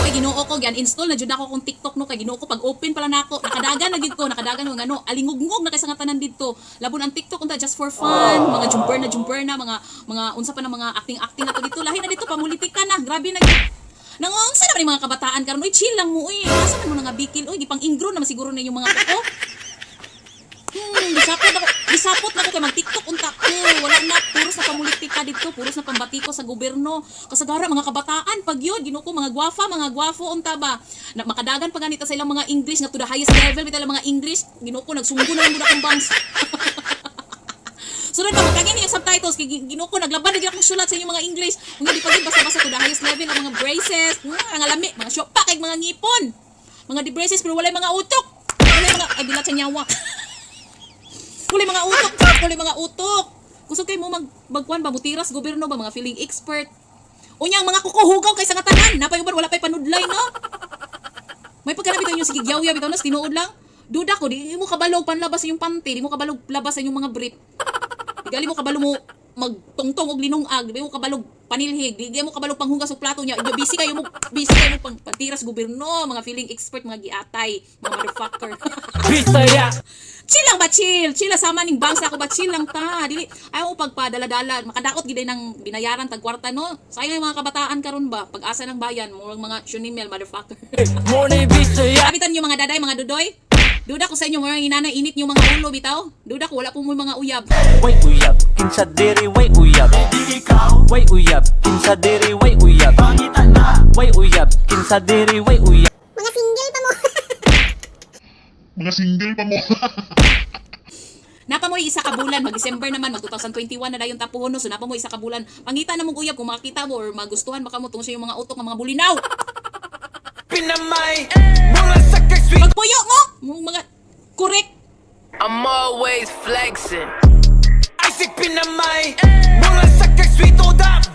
Oy, Ginoo ko, gi-uninstall na jud ako kung TikTok, no, kay Ginoo ko, pag open pala nako, nakadagan na gid ko, nakadagan ko ngano, alingugngog na kay sa nga tanan didto. Labon ang TikTok unta just for fun, mga jumper na, mga unsa pa na mga acting acting na to dito, lahi na dito pamulitika na, grabe na gid. Nangunsa naman yung mga kabataan karon, uy, chill lang mo, uy. Asa man mo na nga bikil, uy, gipang ingro naman siguro na yung mga kuko. Gisapot na ko kay mag-TikTok unta ko. Wala na, puros na pamulitika dito, puros na pambatiko sa gobyerno. Kasagara mga kabataan pag yun, Ginoo ko, mga gwafa, mga gwafo unta ba. Na, makadagan pa ganita sa ilang mga English nga to the highest level bitaw ilang mga English. Ginoo ko, nagsunggo na lang gud akong bangs. Sunod pa magkagini yung subtitles kay Ginoo ko, naglaban na gyud akong sulat sa inyong mga English. Kung hindi pa gyud basta-basta to the highest level ang mga braces, ang alami, mga syopa kay mga ngipon. Mga di braces pero walay mga utok. Walay mga ay bilat sa nyawa. Walay mga utok, walay mga utok. Kusog kay mo mag magkuan ba, mutiras gobyerno ba, mga feeling expert. Unya ang mga kukuhugaw kay sa nga tanan, napay uban wala pay panudlay, no. May pagka na bitaw yung sige gyawya bitaw nas tinuod lang. Duda ko di mo kabalog panlabas sa inyong panty, di mo kabalog labas sa inyong mga brief. Di gali mo kabalo mo magtungtong og linungag, di mo kabalog panilhig, di mo kabalog panghugas og plato niya. Busy kayo mo pang patiras gobyerno, mga feeling expert, mga giatay, mga motherfucker. Bisaya. Chill lang ba, chill. Chill lang sama ning bangs ako ba, chill lang ta. Dili ayaw mo pagpadala-dala, makadaot gid ng binayaran tag kwarta, no. Sayang yung mga kabataan karon ba, pag-asa ng bayan, murag mga shunimel motherfucker. Morning Bisaya. Kapitan yung mga daday, mga dudoy. Duda ko sa inyo, mga inana, init yung mga ulo bitaw. Duda ko wala po mo mga uyab. Way uyab, kinsa diri way uyab? Way uyab, kinsa diri way uyab? Way uyab, kinsa diri way uyab? Mga single pa mo. Mga single pa mo. Napa mo isa ka bulan, mag-December naman, mag 2021 na dayon tapuhon, no. So napa mo isa ka bulan. Pangita na mong uyab kung makakita mo or magustuhan baka mo tungod sa iyong mga utok ng mga bulinaw. Pinamay, mura sa kay sweet. Pagpuyo mo, mga correct. I'm always flexing. Isaac Pinamay, mura sa kay sweet. Oda.